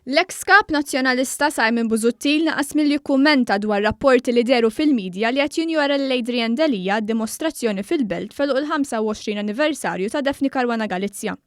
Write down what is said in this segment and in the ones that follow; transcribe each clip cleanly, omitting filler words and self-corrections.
L-eks Kap Nazzjonalista Simon Busuttil naqas milli jikkummenta dwar rapporti li dehru fil-media li qed jinjora lil Adrian Delia għad-dimostrazzjoni fil-Belt f'għeluq il-25 anniversarju ta' Daphne Caruana Galizia.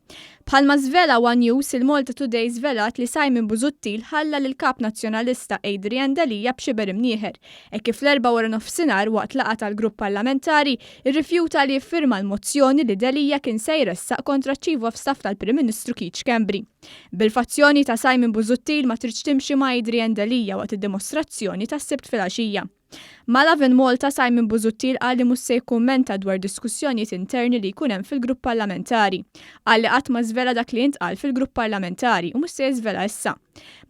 Bħalma żvela one News, il-Malta Today żvelat li Simon Busuttil ħalla lill-Kap Nazzjonalista Adrian Delia b'xiber imnieħer, hekk kif l-Erbgħa waranofsinhar waqt laqgħa tal-grupp parlamentari rrifjuta li jiffirma l-mozzjoni li Delia kien se jressaq kontra ċ-Chief of Staff tal-Prim Ministru Keith Schembri. Bil-fazzjoni ta' Simon Busuttil ma tridx timxi ma' Adrian Delia waqt id-dimostrazzjoni tas-Sibt filgħaxija. Ma' Lovin Malta, Simon Busuttil qal li mhux se jikkummenta dwar diskussjonijiet interni li jkun hemm fil-grupp parlamentari. Qal li qatt ma żvela dak li intqal fil-grupp parlamentari u mhux se jiżvela issa.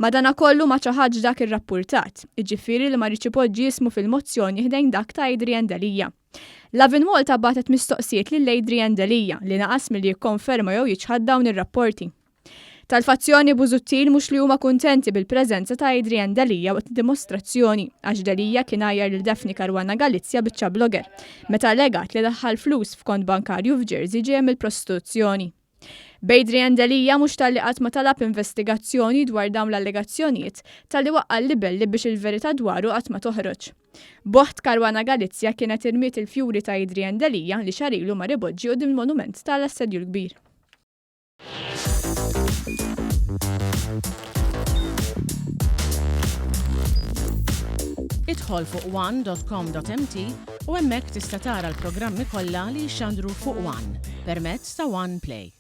Madanakollu ma ċaħadx dak irrappurtat, jiġifieri li ma riedx ipoġġi ismu fil-mozzjoni ħdejn dak ta' Adrian Delia. Lovin Malta bagħtet mistoqsijiet lil Adrian Delia li naqas milli jikkonferma jew jiċħad dawn ir-rapporti. Tal-fazzjoni Busuttil mhux li huma kuntenti bil-preżenza ta' Adrian Delia waqt id-dimostrazzjoni għax Delia kien għajjar lil Daphne Caruana Galizia biċċa blogger meta allegat li daħħal flus f'kont bankarju f'Jersey ġejja mill-prostituzzjoni. B'Adrian Delia mhux talli qatt ma talab investigazzjoni dwar dawn l-allegazzjonijiet, talli waqqa' l-libelli biex il-verità dwaru qatt ma toħroġ. B'oħt Caruana Galizia kienet irmiet il-fjuri ta' Adrian Delia li xahar ilu mar ipoġġi quddiem il-monument ta' l-Assedju l-Kbir. Idħol fuq one.com.mt u hemmhekk tista' tara l-programmi kollha li jixxandru fuq One permezz ta' One Play.